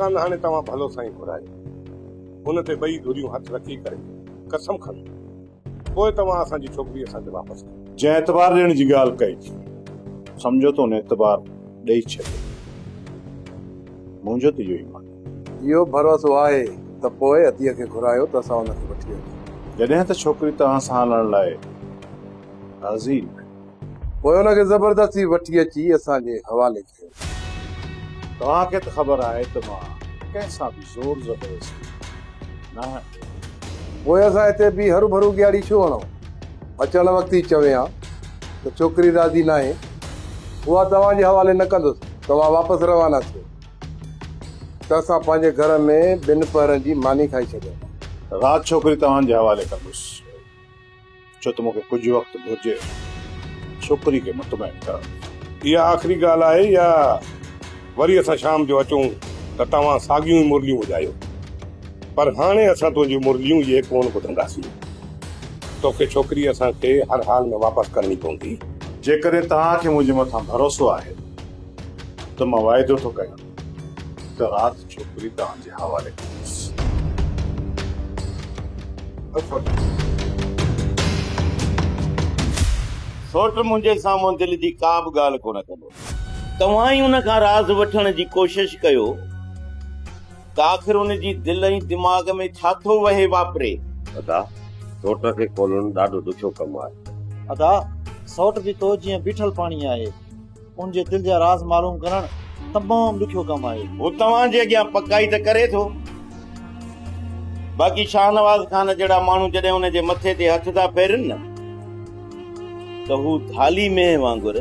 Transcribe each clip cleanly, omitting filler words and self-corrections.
خان هاڻي توهان ڀلو سائين گهرايو. ان تي ٻئي ڌريون هٿ رکي ڪري قسم کڻن. پوء توهان اسان جي ڇوڪري اسان کي واپس ڪيو. جنهن اعتبار ڏيڻ جي ڳالهه ڪئي، سمجهو ته ان اعتبار ڏئي ڇڏيو. منهنجو ته اهو ئي معنيٰ. اهو ڀروسو آهي ته پوء عطيه کي گهرايو ته اسان ان کي وٺي اچون. جڏهن ته ڇوڪري توهان سان هلڻ لاء راضي ئي ناهي. پوء ان کي زبردستي وٺي اچي اسان جي حوالي ڪيو. توهان کي ته خبر آهي ته مان ڪنهن سان به زور زبردستي ناهيان ڪندو. پوء اسان هتي بيهي هروڀرو ڳياڙي ڇو هڻون؟ اچڻ وقت ئي چوين ها ته ڇوڪري راضي ناهي، اها توهان جي حوالي نه ڪندس، توهان واپس روانا ٿيو ته اسان پنهنجي گهر ۾ ٻن پهرن جي ماني کائي ڇڏيون ها. رات ڇوڪري توهان جي حوالي ڪندس. ڇو ته مون کي ڪجهه وقت گهرجي ڇوڪري کي مطمئن ڪرڻ ۾. اها آخري ڳالهه آهي يا وري اسان شام جو اچون ته توهان ساڳيون ئي مرليون وڄايو. پر هاڻي اسان تنهنجون مرليون اهي ڪونه ٻڌنداسين. توکي ڇوڪري اسان کي هر حال ۾ واپس ڪرڻي پوندي. جيڪڏهن توهان کي منهنجي مٿان ڀروسو آهي ته مان واعدو ٿو ڪيان ته رات ڇوڪري توهان جي حوالي ڪندس. سوٽ منهنجي سامهون دل جي ڪا به ڳالهه ڪونه ڪندو. توهان ئي ان کان راز وٺڻ جي ڪوشش ڪيو ته آخر ان جي دل ۽ دماغ ۾ ڇا ٿو وهي واپري. ادا، سوٽ کي کولڻ ڏاڍو ڏکيو ڪم آهي. ادا، سوٽ به تو جيئن بيٺل پاڻي آهي. ان جي دل جا راز معلوم ڪرڻ تمام ڏکيو ڪم آهي. هو توهان جي اڳيان پڪائي ته ڪري ٿو. باقي شاهنواز خان جهڙا ماڻهو جڏهن ان جي مٿي تي هٿ ٿا ڦيرين نه ته هو ڌالي مينهن وانگر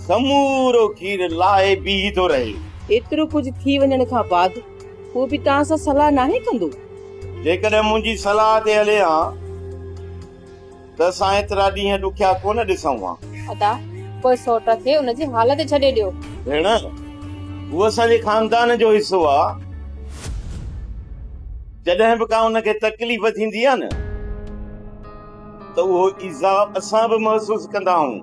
سمورو کير لاهي بيهي ٿو رهي. ايترو ڪجهه ٿي وڃڻ کان بعد هو به توهان سان صلاح ناهي ڪندو؟ جيڪڏهن منهنجي صلاح تي هلي ها ته اسان ايترا ڏينهن ڏکيا ڪونه ڏسون ها. ادا، پوء سئوٽ کي ان جي حال تي ڇڏي ڏيو. ڀيڻ، هو اسان جي خاندان جو حصو آ. جڏهن به ڪا ان کي تڪليف ٿيندي آ نه ته اهو ايذاء اسان به محسوس ڪندا آهيون.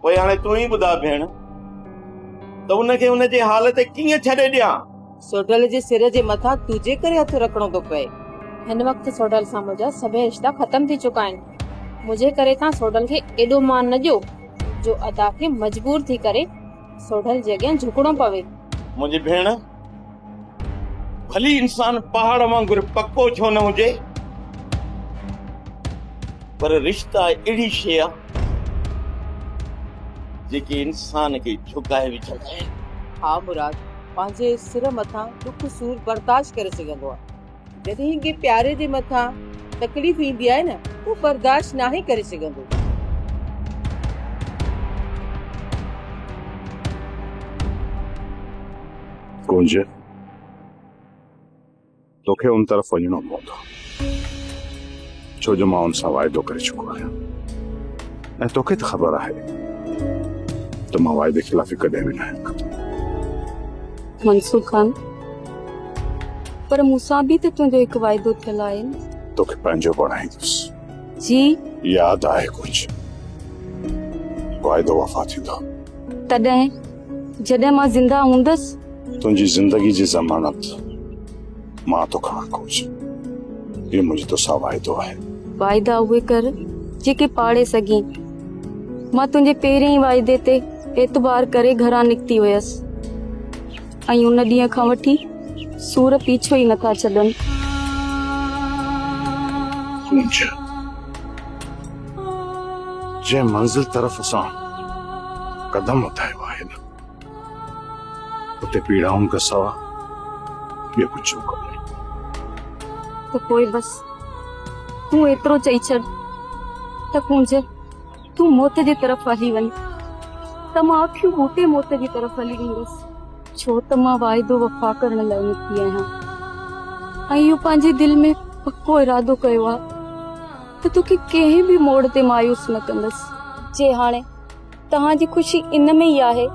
پوء هاڻي تون ئي ٻڌاء ڀيڻ ته ان کي ان جي حال تي ڪيئن ڇڏي ڏيان؟ سوڍل جي سر جي مٿان تنهنجي ڪري هٿ رکڻو ٿو پئي. هن وقت سوڍل سان منهنجا سڀئي رشتا ختم ٿي چڪا آهن. منهنجي ڪري تان سوڍل کي ايڏو مان نه ڏيو جو ادا کي مجبور ٿي ڪري سوڍل جي اڳيان جهڪڻو پوي. منهنجي ڀيڻ، ڀلي انسان پهاڙ وانگر پڪو ڇو نه هجي، پر رشتا اهڙي شيء آ جيڪي انسان کي جهڪائي وجهندا آهن. ها مراد پنهنجي سر مٿان ڏک سور برداشت ڪري سگهندو آهي. جڏهن ڪنهن پياري جي مٿان تڪليف ايندي آهي نه هو برداشت ناهي ڪري سگهندو. ڪونج، توکي ان طرف وڃڻو پوندو، ڇو جو مان ان سان واعدو ڪري چڪو آهيان ۽ توکي ته خبر آهي ته مان واعدي خلافي ڪڏهن به ناهيان ڪندو. منصور خان، پر مون سان به ته تنهنجو هڪ واعدو ٿيل آهي نه. توکي پنهنجو بڻائيندس. جي. ياد آهي ڪجهه؟ واعدو وفا ٿيندو. تڏهن جڏهن مان زنده هوندس. تنهنجي زندگي جي ضمانت مان ٿو کڻان ڪوچ. اهو منهنجو توسان واعدو آهي. واعدا اهي ڪر جيڪي پاڙي سگهين. مان تنهنجي پهرين ئي واعدي تي اعتبار ڪري گهران نڪتي هيس ۽ ان ڏينهن کان وٺي سور پيڇو ئي نٿا ڇڏن. ڪونج، جنهن منزل طرف اسان قدم وڌايو آهي نه، اتي پيڙائن کان سوا ٻيو ڪجهه به ڪونهي. ته پوء بس تون ايترو چئي ڇڏ ته ڪونج تون موت جي طرف هلي وڃ ته مان اکيون ٻوٽي موت جي طرف هلي ويندس. ڇو ته مان واعدو وفا ڪرڻ لاء نڪتي آهيان ۽ اهو پنهنجي دل ۾ پڪو ارادو ڪيو آهي ته توکي ڪنهن به موڙ تي مايوس نه ڪندس. جي هاڻي توهان جي خوشي ان ۾ ئي آهي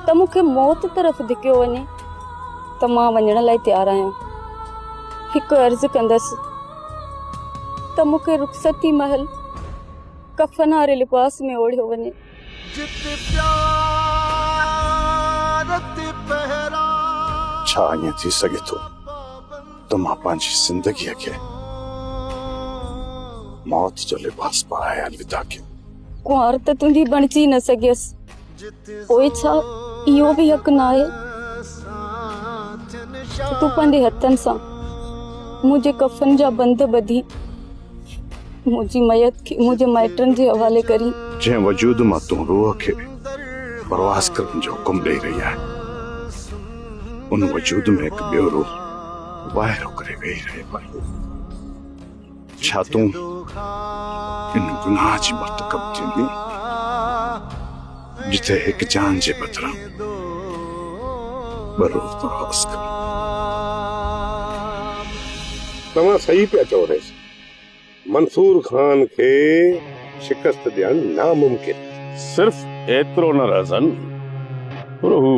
ته مون کي موت طرف ڌڪيو وڃي ته مان وڃڻ لاء تيار آهيان. هڪ عرض ڪندس ته مون کي رخصتي مهل ڪفن واري لباس ۾ اوڙهيو وڃي. جت پيار تي پهرا. ڇا ائين ٿي سگهي ٿو ته مان پنهنجي زندگيء کي موت جو لباس پارائي الوداع ڪيان؟ ڪنوار ته تنهنجي بڻجي نه سگهيس، پوء ڇا اهو به حق ناهي ته تون پنهنجي هٿن سان منهنجي ڪفن جا بند ٻڌي منهنجي ميت کي منهنجي مائٽن جي حوالي ڪرين؟ جنهن وجود مان تون روح کي پرواز ڪرڻ جو حڪم ڏئي رهي آهين، ان وجود ۾ هڪ ٻيو روح واهيرو ڪري ويهي رهيو آهي. ڇا تون ان گناهه جي مرتڪب ٿيندين، جتي هڪ جان جي بدران ٻه روح پرواز ڪن؟ توهان صحيح پيا چئو رئيس. منصور خان کي شڪست ڏيڻ ناممڪن. صرف ايترو نه رهزن پر هو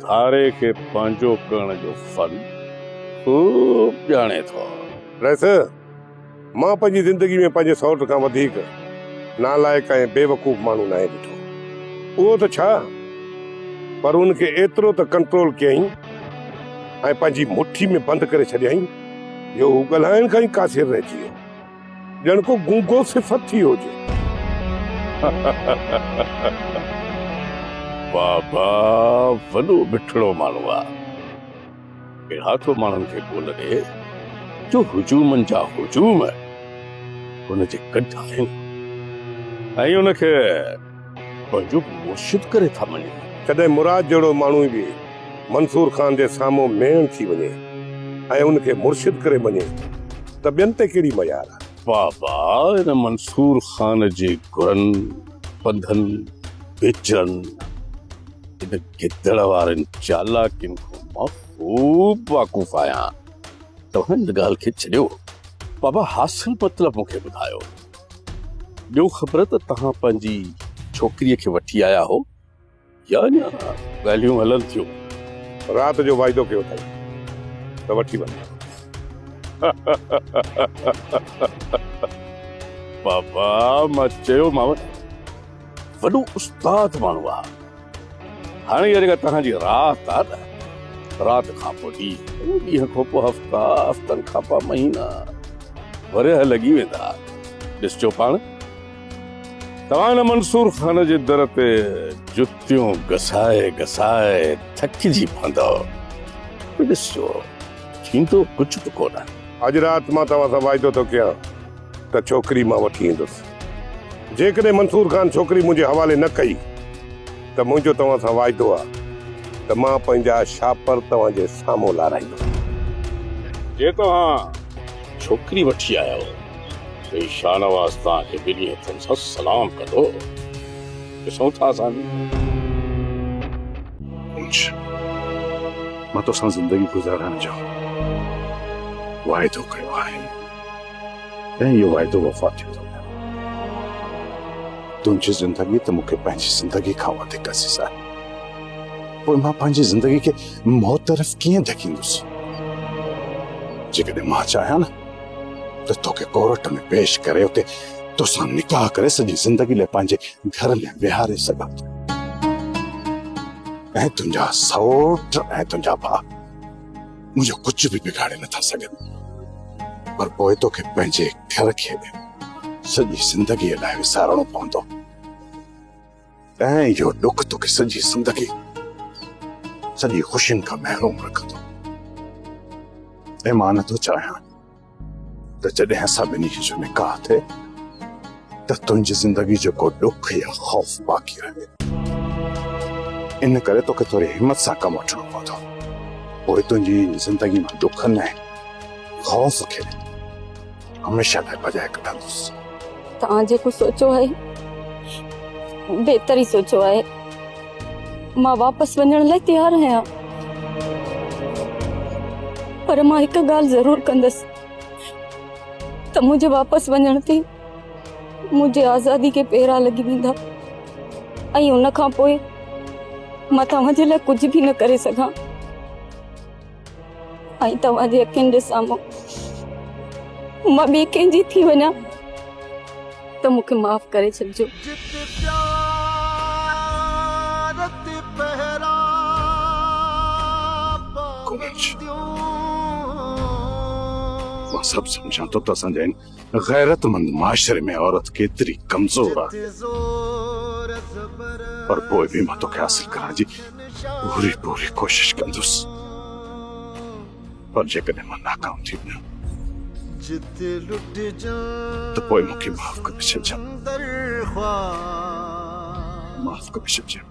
ڌاري کي پنهنجو ڪرڻ جو فن خوب ڄاڻي ٿو. رئيس، مان پنهنجي زندگي ۾ پنهنجي سئوٽ کان وڌيڪ نالائق ۽ بيوقوف ماڻهو ناهي ڏٺو. اهو ته ڇا پر ان کي ايترو ته ڪنٽرول ڪيائين ۽ پنهنجي مٺي ۾ بند ڪري ڇڏيائين جو هو ڳالهائڻ کان ئي قاصر رهجي ويو. ڄڻ ڪو گونگو صفت ٿي هجي. بابا وڏو مٺڙو ماڻهو آ. اهڙا ٿو ماڻهن کي ڳول ڏي جو هجومن جا هجوم هن جي ڪڍ آهن ۽ ان کي پنهنجو مرشد ڪري ٿا مڃين. ڪڏهن مراد جهڙو ماڻهو به منصور خان جي سامهون ميڻ ٿي وڃي ۽ ان کي مرشد ڪري مڃي ته ٻين تي ڪهڙي ميار آهي. بابا ان منصور خان جي گهرن، پنڌن، پيچرن، ان گدڙ وارين چالاڪين کان مان خوب واقف آهيان. توهان ان ڳالهه کي ڇڏيو. بابا حاصل مطلب مون کي ٻڌايو. ڏيو خبر ته توهان پنهنجي ڇوڪريء کي وٺي آيا هو يا اڃا ڳالهيون هلن ٿيون؟ رات جو واعدو ڪيو اٿائين ته وٺي وڃ. بابا مان چيومانو نه وڏو استاد ماڻهو آ. هاڻي اها جيڪا توهان جي رات آ نه، رات کان پوء ڏينهن، ڏينهن کان پوء هفتا، هفتن کان پوء مهينا، ورهيه لڳي ويندا. ڏسجو پاڻ توهان هن منصور خان جي در تي جتيون گسائي گسائي ٿڪجي پوندؤ. ڏسجو ٿيندو ڪجهه به ڪونه. اڄ رات مان توهان سان واعدو ٿو ڪيان ته ڇوڪري مان وٺي ايندس. جيڪڏهن منصور خان ڇوڪري منهنجي حوالي نه ڪئي ته منهنجو توهان سان واعدو آ ته مان پنهنجا شاپر توهان جي سامهون لارائيندس. جي توهان ڇوڪري وٺي آيؤ ته هي شاهنواز توهان کي ٻنهي هٿن سان سلام ڪندو. ڏسون ٿا اسان به. پونڇ، مان توسان زندگي گذارڻ جو واعدو ڪيو آهي. ۽ اهو واعدو وفا ٿيو ٿو وڃي. تنهنجي زندگي ته مون کي پنهنجي زندگي کان وڌيڪ عزيز آهي. پوء مان پنهنجي زندگي کي موت طرف ڪيئن ڌڪيندس؟ جيڪڏهن مان چاهيان نه ته توکي ڪورٽ ۾ پيش ڪري اتي توسان نڪاح ڪري سڄي زندگي لاء پنهنجي گهر ۾ ويهاري سگهان ٿو. ۽ تنهنجا سئوٽ ۽ تنهنجا ڀاء منهنجو ڪجهه به بگاڙي نٿا سگهن پر پوء توکي پنهنجي گهر کي سڄي زندگيء لاء وسارڻو پوندو ۽ اهو ڏک توکي سڄي زندگي سڄي خوشين کان محروم رکندو ۽ مان نٿو چاهيان ته جڏهن اسان ٻنهي جو نڪاح ٿئي ته تنهنجي زندگي جو ڪو ڏک يا خوف باقي رهي. ان ڪري توکي ٿوري همت سان ڪم وٺڻو پوندو. پوء تنهنجي زندگي مان ڏکن ۽ خوف کي هميشه لاء ڀڄائي ڪڍندس. توهان جيڪو سوچيو آهي بهتر ئي سوچيو آهي. مان واپس وڃڻ لاء تيار آهيان پر مان هڪ ڳالهه ضرور ڪندس ته منهنجي واپس وڃڻ تي منهنجي آزادي کي پيرا لڳي ويندا ۽ ان کان پوء مان توهان جي لاء ڪجهه به نه ڪري سگهان ۽ توهان جي اکين جي سامهون مان ٻي ڪنهن جي ٿي وڃان ته مون کي معاف ڪري ڇڏجو. ڪنج. مان سڀ سمجهان ٿو ته اسان جي هن غيرتمند معاشري ۾ عورت ڪيتري ڪمزور آهي. پر پوء به مان توکي حاصل ڪرڻ جي پوري پوري ڪوشش ڪندس. پر جيڪڏهن مان ناڪام ٿي وڃان ته پوء مون کي معاف ڪري ڇڏجان. معاف ڪري ڇڏجان.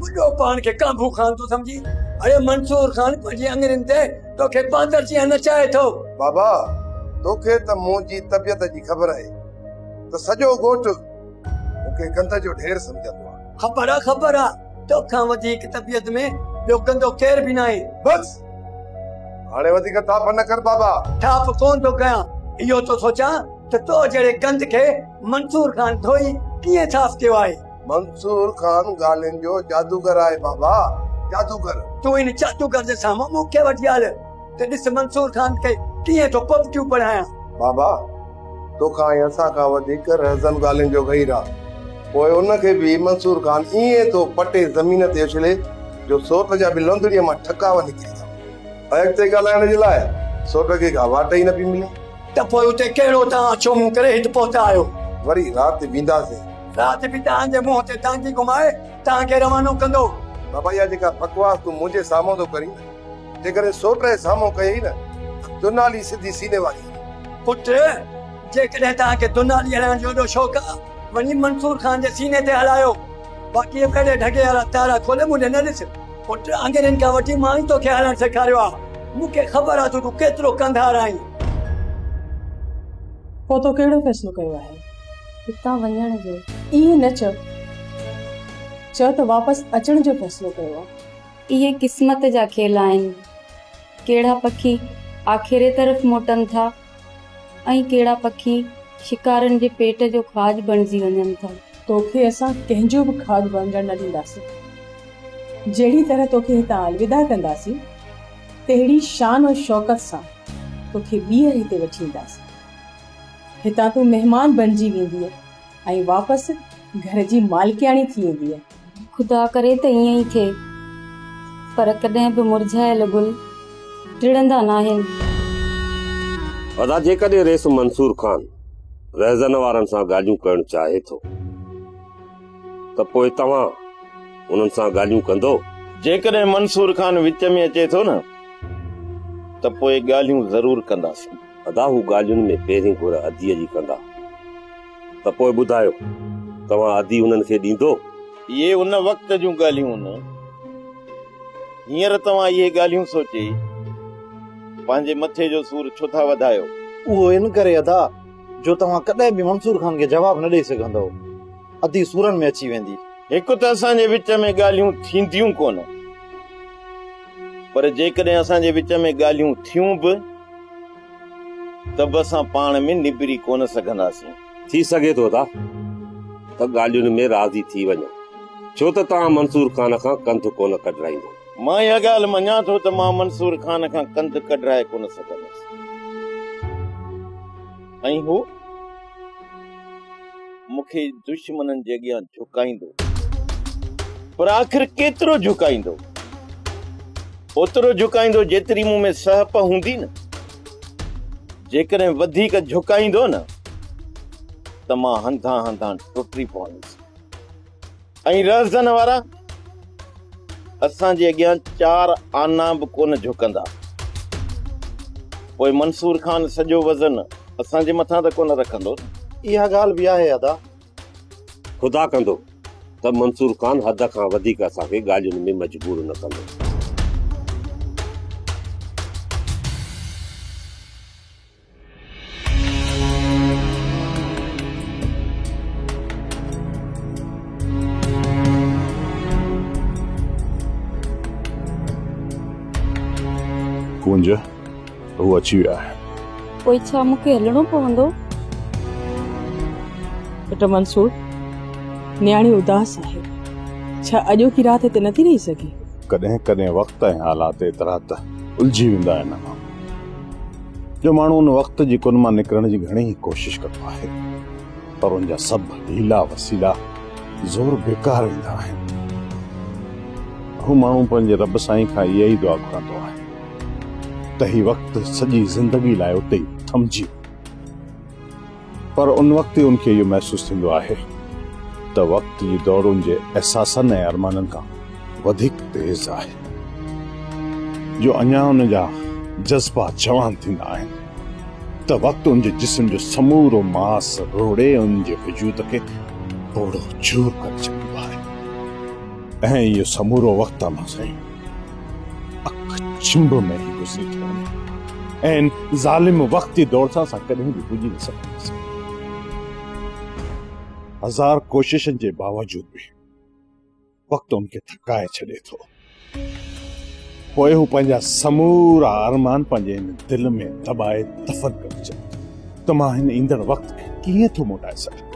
ٻڏو پاڻ کي ڪانڀو خان ٿو سمجهي. اڙي منصور خان پنهنجي اڱرين تي توکي باندر جيان نچائي ٿو. بابا توکي ته منهنجي طبيعت جي خبر آهي ته سڄو ڳوٺ مون کي گند جو ڍير سمجهندو آهي. خبر آ خبر آ توکان وڌيڪ طبيعت ۾ ٻيو گندو ڪير به ناهي. بس هاڻي وڌيڪ ٿاڦ نه ڪر بابا. ٿاڦ ڪونه ٿو ڪيان اهو ٿو سوچان ته تو جهڙي گند کي منصور خان ڌوئي ڪيئن صاف ڪيو آهي. منصور خان ڳالهين جو جادوگر آهي بابا جادوگر. تون ان جادوگر جي سامهون مون کي وٺي هل ته ڏس منصور خان کي ڪيئن ٿو پوپٽيون پڙهايان. بابا توکان ۽ اسان کان وڌيڪ رهزن ڳالهين جو غير آ. پوء ان کي به منصور خان ائين ٿو پٽي زمين تي اڇلي جو سوٽ جا به لوندڙيء مان ٺڪاء نڪري ٿا وڃن ۽ اڳتي ڳالهائڻ جي لاء سوٽ کي ڪا واٽ ئي نه پئي ملي. ته پوء اتي ڪهڙو توهان ڇو منهن ڪري هت پهتا آهيو؟ وري رات وينداسين. رات به توهان جي منهن تي دانگي گهمائي توهان کي روانو ڪندو. بابا اها جيڪا بڪواس تون منهنجي سامهون ٿو ڪرين نه، جيڪڏهن سوٽ جي سامهون ڪيئي نه ته دنالي سڌي سيني واري هلي. پٽ، جيڪڏهن توهان کي دنالي هلائڻ جو ايڏو شوق آ، وڃي منصور خان جي سيني تي هلايو. باقي اهڙي ڍڳي وارا تارا کولي مون ڏي نه ڏس. پٽ، آڱرين کان وٺي مان ئي توکي هلڻ سيکاريو آ. مون کي خبر آ ته تون ڪيترو ڪنڌار آهين. پوء تو ڪهڙو فيصلو ڪيو آهي؟ هتان وڃڻ جو. ائين نه چئو. چئو ته واپس اچڻ جو فيصلو ڪيو آ. اهي قسمت جا کيل آهن. ڪهڙا پکي آکيري طرف موٽن ٿا ۽ ڪهڙا پکي شڪارين جي پيٽ جو کاڄ بڻجي وڃن ٿا. توکي اسان ڪنهن جو به کاڄ بڻجڻ نه ڏينداسين. جهڙي طرح توکي هتان الوداع ڪنداسين، تهڙي شان و شوڪت سان توکي ٻيهر هتي وٺي اينداسين. هتان تون مهمان بڻجي ويندينء ۽ واپس گهر جي مالڪياڻي ٿي ايندينء. خدا ڪري ته ائين ئي ٿئي، پر ڪڏهن به مرجهايل گل ٽڙندا ناهن. ادا جيڪڏهن رئيس منصور خان رهزن وارن سان ڳالهيون ڪرڻ چاهي ٿو ته پوء توهان انهن سان ڳالهيون ڪندو؟ جيڪڏهن منصور خان وچ ۾ اچي ٿو نه ته پوء ڳالهيون ضرور ڪنداسين. ادا هو ڳالهين ۾ پهرين گهر اديء جي ڪندا ته پوء ٻڌايو توهان ادي انهن کي ڏيندو؟ اهي ان وقت جون ڳالهيون نه، هينئر توهان اهي ڳالهيون سوچي پنهنجي مٿي جو سور ڇو ٿا وڌايو؟ اهو ان ڪري ادا جو توهان ڪڏهن به منصور خان کي جواب نه ڏئي سگهندؤ، ادي سورن ۾ اچي ويندي. هڪ ته اسان جي وچ ۾ ڳالهيون ٿينديون ڪونه، پر جيڪڏهن اسان جي وچ ۾ ڳالهيون ٿيون به ته به اسان پاڻ ۾ نبري ڪونه سگهنداسين. ٿي سگهي ٿو ادا ته ڳالهين ۾ راضي ٿي وڃو، ڇو ته توهان منصور خان کان ڪنڌ ڪونه ڪڍرائيندو. مان اها ڳالهه مڃان ٿو ته مان منصور خان کان ڪنڌ ڪڍرائي ڪونه سگهندس ۽ هو مون کي دشمنن جي اڳيان جهڪائيندو. پر آخر ڪيترو جهڪائيندو؟ اوترو جهڪائيندو جيتري مون ۾ سهپ هوندي نه. جيڪڏهن وڌيڪ جهڪائيندو نه ته مان هنڌان هنڌان ٽٽي پوندس. ۽ رهزن وارا اسان جي اڳيان چار آنا به ڪونه جهڪندا. پوء منصور خان سڄو وزن اسان جي مٿان ته ڪونه رکندو نه. اها ڳالهه به آهي ادا. خدا ڪندو ته منصور خان حد کان وڌيڪ اسان کي ڳالهين ۾ مجبور نه ڪندو. ڪونج، هو اچي ويا آهن. پوء ڇا مون کي هلڻو پوندو؟ پٽ منصور، نياڻي اداس آهي. ڇا اڄوڪي رات هتي نٿي رهي سگهي؟ ڪڏهن ڪڏهن وقت ۽ حالات ايترا ته الجهي ويندا آهن امان، جو ماڻهو ان وقت جي ڪن مان نڪرڻ جي گهڻي ئي ڪوشش ڪندو آهي، پر ان جا سڀ حيلا وسيلا زور بيڪار ويندا آهن. هو ماڻهو پنهنجي رب سائين کان اها ئي دعا گهرندو آهي. ته هي وقت سڄي زندگي لاء اتي ئي ٿمجي وڃي. پر ان وقت ئي ان کي اهو محسوس ٿيندو آهي ته وقت جي دوڙ ان جي احساسن ۽ ارمانن کان وڌيڪ تيز آهي، جو اڃا ان جا جذبا جوان ٿيندا آهن ته وقت ان جي جسم جو سمورو ماس روڙي ان جي وجود کي پوڙهو چور ڪري ڇڏيندو آهي ۽ اهو سمورو وقت امان سائين اک ڇنڀ ۾ ئي گذري ٿو وڃي ۽ ان ظالم وقت جي دوڙ سان اسان ڪڏهن به پڄي نه سگهنداسين. هزار ڪوششن جي باوجود به وقت ان کي ٿڪائي ڇڏي ٿو. پوء هو پنهنجا سمورا ارمان پنهنجي هن دل ۾ دٻائي دفن ڪري ڇڏي ٿو ته مان هن ايندڙ وقت کي ڪيئن ٿو موٽائي سگهان،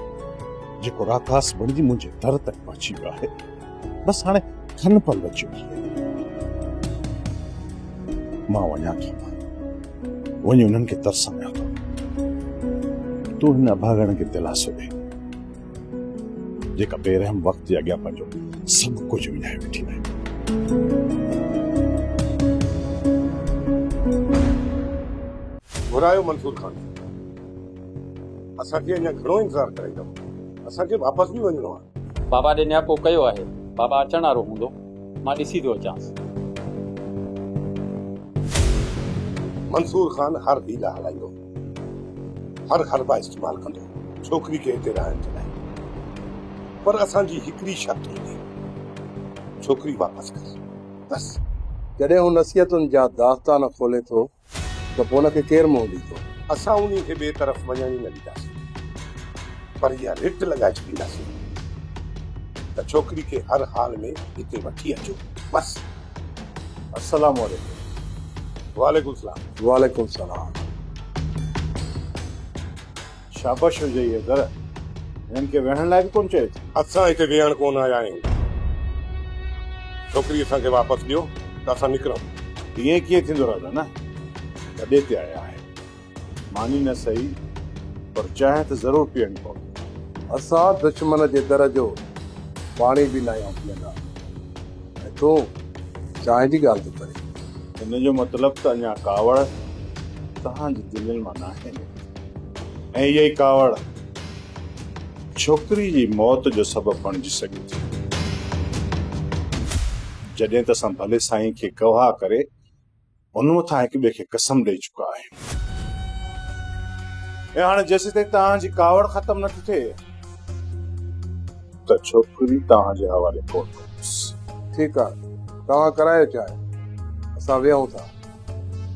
جيڪو راڪاس بڻجي منهنجي در تائين پهچي ويو آهي. بس هاڻي کن پل بچيو آهي. مان وڃان ٿو، وڃي انهن کي ترسايان ٿو. تون هن اڀاڳڻ کي دلاسو ڏي، جيڪا بي رحم وقت جي اڳيان پنهنجو سڀ ڪجهه وڃائي ويٺي آهي. گهرايو منصور خان کي. اسان کي اڃا گهڻو انتظار ڪرائيندؤ. اسان کي واپس به وڃڻو آهي. بابا ڏي نياپو ڪيو آهي. بابا اچڻ وارو هوندو. مان ڏسي ٿو اچانس. منصور خان هر حيلا هلائيندو. هر حربا استعمال ڪندو ڇوڪري کي هتي رهائڻ جي لاء. پر اسان جي هڪڙي شرط هوندي. ڇوڪري واپس ڪر. بس. جڏهن هو نصيحتن جا داستان کولي ٿو ته پوء ان کي ڪير منهن ڏيندو؟ اسان انهي کي ٻئي طرف وڃڻ ئي نه ڏينداسين، پر اها رٽ لڳائي ڇڏينداسين ته ڇوڪري کي هر حال ۾ هتي وٺي اچو، بس. السلام عليڪم. وعليڪم السلام. وعليڪم السلام. شابش هجئي حيدر، هنن کي ويهڻ لاء به ڪونه چيو اٿئي. اسان هتي ويهڻ ڪونه آيا آهيون. ڇوڪري اسان کي واپس ڏيو ته اسان نڪرون. ائين ڪيئن ٿيندو راجا نه تڏي تي آيا آهيو. ماني نه سهي پر چانهه ته ضرور پيئڻي پوندي. اسان دشمن جي در جو پاڻي به ناهيون پيئندا ۽ تون چانهه جي ڳالهه ٿو ڪرين. ان جو مطلب ته اڃا ڪاوڙ توهان جي دلين مان ناهي نڪتي ۽ اها ئي ڪاوڙ ڇوڪري جي موت جو سبب بڻجي سگهي ٿي. جڏهن ته اسان ڀلي سائين کي گواهه ڪري ان مٿان هڪ ٻئي کي قسم ڏئي چڪا آهيون ۽ هاڻي جيسيتائين توهان جي ڪاوڙ ختم نه ٿي ٿئي ته ڇوڪري توهان جي حوالي ڪونه ڪندس. ٺيڪ آ، توهان ڪرايو چانهه، اسان ويهون ٿا،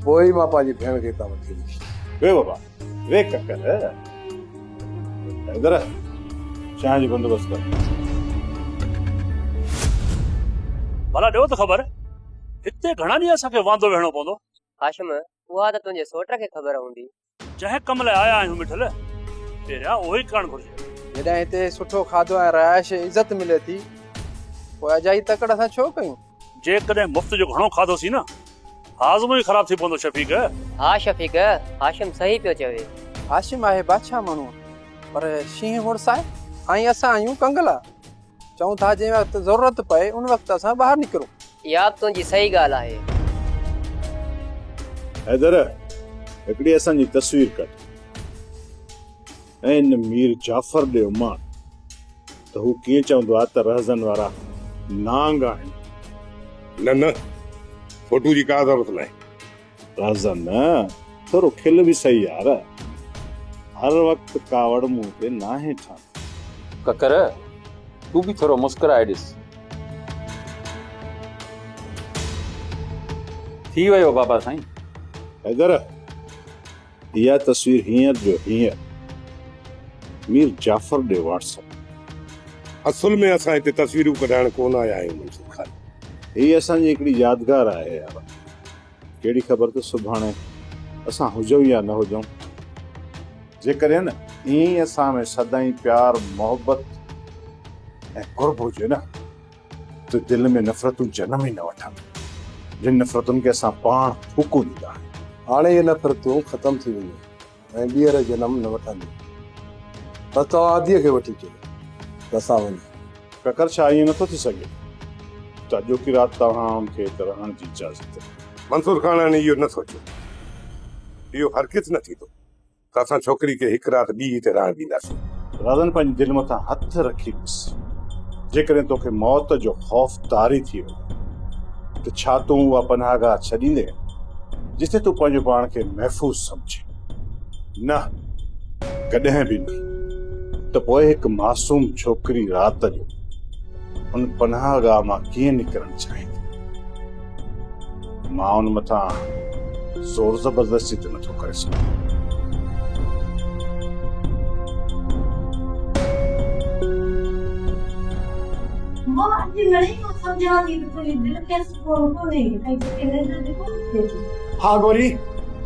پوء ئي مان پنهنجي ڀيڻ کي هتان وٺي ايندس. ويهه بابا، ويهه ڪڪر. حيدر، چانهه جو بندوبست ڪر. ڀلا ڏيو ته خبر، هتي گهڻا ڏينهن اسان کي واندو ويهڻو پوندو؟ هاشم، اها ته تنهنجي سوٽ کي خبر هوندي. جنهن ڪم لاء آيا آهيون مٺل، پهريان اهو ئي ڪرڻ گهرجي. جڏهن هتي سٺو کاڌو ۽ رهائش عزت ملي ٿي، پوء اجائي تڪڙ اسان ڇو ڪيون؟ جيڪڏهن مفت جو گهڻو کاڌوسين نه، هاضمو ئي خراب ٿي پوندو شفيق. ها شفيق، هاشم صحيح پيو چوي. هاشم آهي بادشاهه ماڻهو، پر شينهن مڙس آهي ۽ اسان آهيون ڪنگلا. چئون ٿا جنهن وقت ضرورت پئي ان وقت اسان ٻاهر نڪرون. اها به تنهنجي صحيح ڳالهه آهي. حيدر، هڪڙي اسان جي تصوير ڪڍ ۽ ان مير جعفر ڏي اماڻ ته هو ڪيئن چوندو آهي ته رهزن وارا نانگ آهن. نه نه، فوٽو جي ڪا ضرورت ناهي. رهزن، ٿورو کل به سهي يار. هر وقت ڪاوڙ منهن تي ناهي ٺهندي. ڪڪر، تون به ٿورو مسڪرائي ڏس. ٿي ويو بابا سائين. حيدر، اها تصوير هينئر جو هينئر مير جعفر ڏي واٽس اپ. اصل ۾ اسان هتي تصويرون ڪڍائڻ ڪونه آيا آهيون منصور خان. هي اسان جي هڪڙي يادگار آهي يار. ڪهڙي خبر ته سڀاڻي اسان هجون يا نه هجون. جيڪڏهن نه ائين ئي اسان ۾ سدائين پيار، محبت ۽ قرب هجي نه ته دل ۾ نفرتون جنم ئي نه وٺن، جن نفرتن کي اسان پاڻ ڦوڪون ڏيندا آهيون. هاڻي اهي نفرتون ختم ٿي ويون ۽ ٻيهر جنم نه وٺنديون. بس توهان اديء کي وٺي اچو ته اسان وڃون. ڪڪر ڇا ائين نٿو ٿي سگهي ته اڄوڪي رات توهان ان کي هت رهڻ جي اجازت ڏيو. منصور خان هاڻي اهو نه سوچيو. اهو هرگز نه ٿيندو ته اسان ڇوڪري کي هڪ رات ٻي هتي رهڻ ڏينداسين. رازن پنهنجي دل مٿان هٿ رکي ڏس، جيڪڏهن توکي موت جو خوف طاري ٿي وڃي ته ڇا تون اها پناهگاهه ڇڏيندين، جتي تون پنهنجو پاڻ کي محفوظ سمجهين؟ نه، ڪڏهن به نه. ته پوء هڪ معصوم ڇوڪري رات جو ان پناهگاهه مان ڪيئن نڪرڻ چاهيندي؟ مان ان مٿان زور زبردستي ته نٿو ڪري سگهان. مان اڄ گهڻي کان سمجهان ٿي ته تنهنجي دل کي سڪون ڪونهي ۽ توکي ننڊ به ڪونه ٿئي ٿي. ها گوري،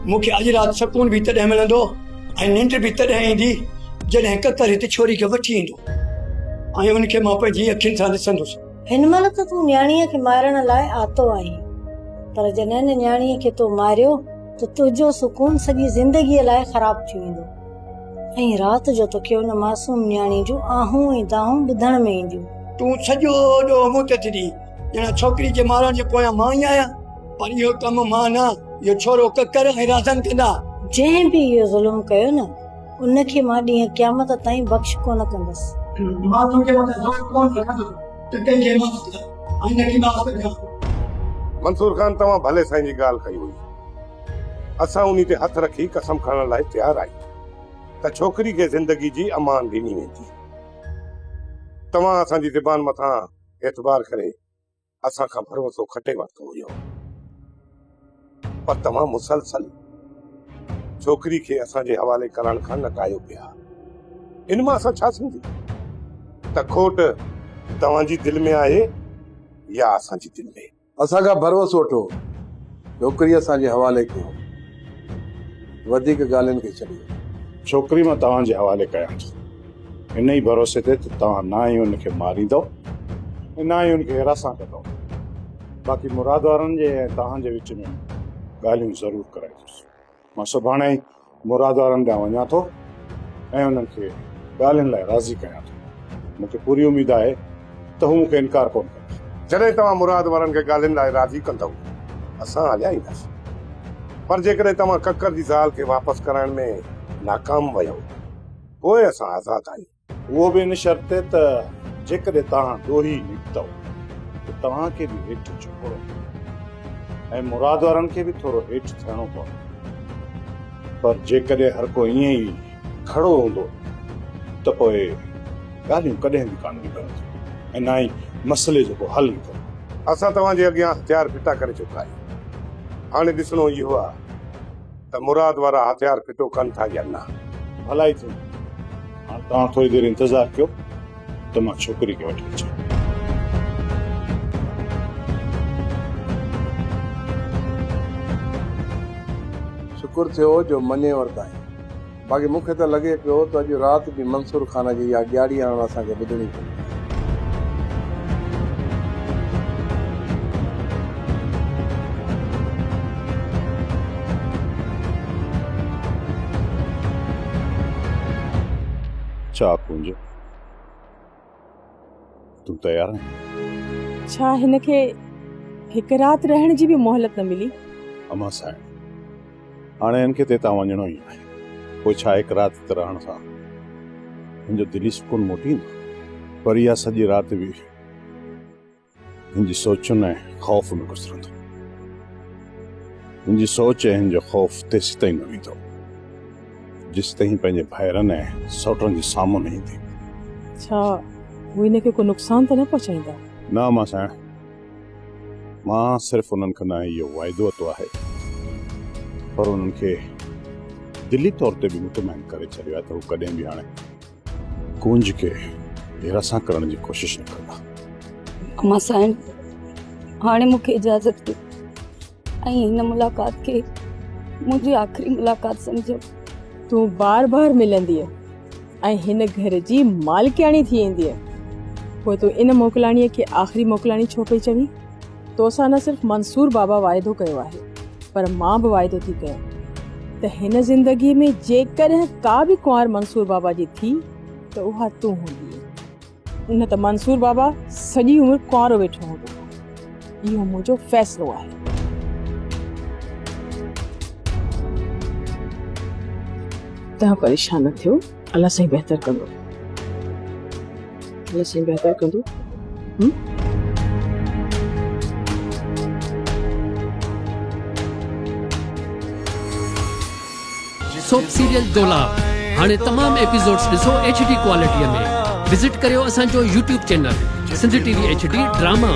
مون کي اڄ رات سڪون به تڏهن ملندو ۽ ننڊ به تڏهن ايندي جڏهن ڪڪر هت ڇوري کي وٺي ايندو ۽ ان کي مان پنهنجي اکين سان ڏسندس. هن مهل ته تون نياڻيء کي مارڻ لاء آتو آهين، پر جڏهن هن نياڻيء کي تو ماريو ته تنهنجو سڪون سڄي زندگيء لاء خراب ٿي ويندو ۽ رات جو توکي ان معصوم نياڻيء جون آهون ۽ دانهون ٻڌڻ ۾ اينديون. تون سڄو ڏوهه مون تي ٿي ڏين، ڄڻ ڇوڪري جي مارڻ جي پويان مان ئي آهيان، پر اهو ڪم مان نه، اهو ڇورو ڪڪر ۽ رازن ڪندا. جنهن به اهو ظلم ڪيو نه، ان کي مان ڏينهن قيامت تائين بخش ڪونه ڪندس. مان تنهنجي مٿان زور ڪونه رکندس ته ڪنهن کي معاف ڪر ۽ نه ڪي معاف ڪجان. منصور خان توهان ڀلي سائين جي ڳالهه ڪئي هئي. اسان انهي تي هٿ رکي قسم کڻڻ لاء تيار آهيون ته ڇوڪري کي زندگي جي امان ڏني ويندي. توهان اسان جي زبان مٿان اعتبار ڪري اسان کان ڀروسو کٽي ورتو هيو پر توهان مسلسل ڇوڪري کي اسان جي حوالي ڪرڻ کان نٽايو پيا. ان مان اسان ڇا سمجهون ته کوٽ توهان جي دل ۾ آهي يا اسان جي دل ۾؟ اسان کان ڀروسو وٺو، ڇوڪري اسان جي حوالي ڪيو، وڌيڪ ڳالهين کي ڇڏيو. ڇوڪري مان توهان جي حوالي ڪيان ٿو. انهي ڀروسي تي ته توهان نه ئي ان کي ماريندؤ ۽ نه ئي ان کي هراسان ڪندؤ. باقي مراد وارن جي ۽ توهان جي وچ ۾ ڳالهيون ضرور ڪرائيندس. مان سڀاڻي ئي مراد وارن ڏانهن وڃان ٿو ۽ انهن کي ڳالهين لاء راضي ڪيان ٿو. مون کي پوري اميد آهي ته هو مون کي انڪار ڪونه ڪندا. جڏهن توهان مراد وارن کي ڳالهين لاء راضي ڪندؤ، اسان هليا اينداسين. پر جيڪڏهن توهان ڪڪر جي زال کي واپس ڪرائڻ ۾ ناڪام ويؤ پوء اسان آزاد آهيون. اهو به ان شرط تي ته جيڪڏهن توهان ڏوهي نڪتؤ ته توهان کي به هيٺ جهڪڻو پوندو ۽ مراد وارن کي به ٿورو هيٺ ٿيڻو پوندو. پر جيڪڏهن هر ڪو ائين ئي کڙو هوندو ته پوء ڳالهيون ڪڏهن به ڪانه نبرنديون ۽ نه ئي مسئلي جو ڪو حل نڪرندو. اسان توهان جي اڳيان هٿيار ڦٽا ڪري چڪا آهيون. هاڻي ڏسڻو اهو آهي ته مراد وارا هٿيار ڦٽو ڪن ٿا يا نه. ڀلائي ٿيندي. هاڻ توهان ٿوري دير انتظار ڪيو ته مان ڇوڪري کي وٺي اچان. شڪر ٿيو جو مڃي ورتائين. باقي مون کي ته لڳي پيو ته اڄ رات به منصور خان جي اها ڳياڙي هڻڻ اسان کي ٻڌڻي پوندي. ڇا ڪونج، تون تيار آهين؟ ڇا هن کي هڪ رات رهڻ جي به مهلت نه ملي؟ امان سائڻ، هاڻي هن کي ته هتان وڃڻو ئي آهي. پوء ڇا هڪ رات هت رهڻ سان هن جو دلي سڪون موٽي ايندو؟ پر اها سڄي رات به هن جي سوچن ۽ خوف ۾ گذرندو. هن جي سوچ ۽ هن جو خوف تيسيتائين نه ويندو، جيستائين پنهنجي ڀائرن ۽ سئوٽن جي سامهون نه ايندي. ڇا هو هن کي ڪو نقصان ته نه پهچائيندا؟ نه امان سائڻ، مان صرف انهن کان نه اهو واعدو ورتو آهي، پر انهن کي دلي طور تي به مطمئن ڪري ڇڏيو آهي ته هو ڪڏهن به هاڻي ڪونج کي هراسان ڪرڻ جي ڪوشش نه ڪندا. امان سائين هاڻي مون کي اجازت ڏيو ۽ هن ملاقات کي منهنجي آخري ملاقات سمجهو. تون بار بار ملندينء ۽ هن گهر جي مالڪياڻي ٿي ايندينء. پوء تون ان موڪلاڻيء کي آخري موڪلاڻي ڇو پئي چوين؟ توسان نه صرف منصور بابا واعدو ڪيو آهي پر مان به واعدو ٿي ڪيان ته هن زندگي ۾ جيڪڏهن ڪا به ڪنوار منصور بابا جي ٿي ته اها تون هوندينء نه ته منصور بابا سڄي عمر ڪنوارو ويٺو هوندو. اهو منهنجو فيصلو آهي. توهان پريشان نه ٿيو الله سائين بهتر ڪندو الله سائين بهتر ڪندو هم سوپ سيريل دولاب هاڻي تمام ايپيسوڊز ڏسو ايڇ ڊي ڪوالٽي ۾ وزٽ ڪريو اسان جو YouTube channel Sindh T V H D drama.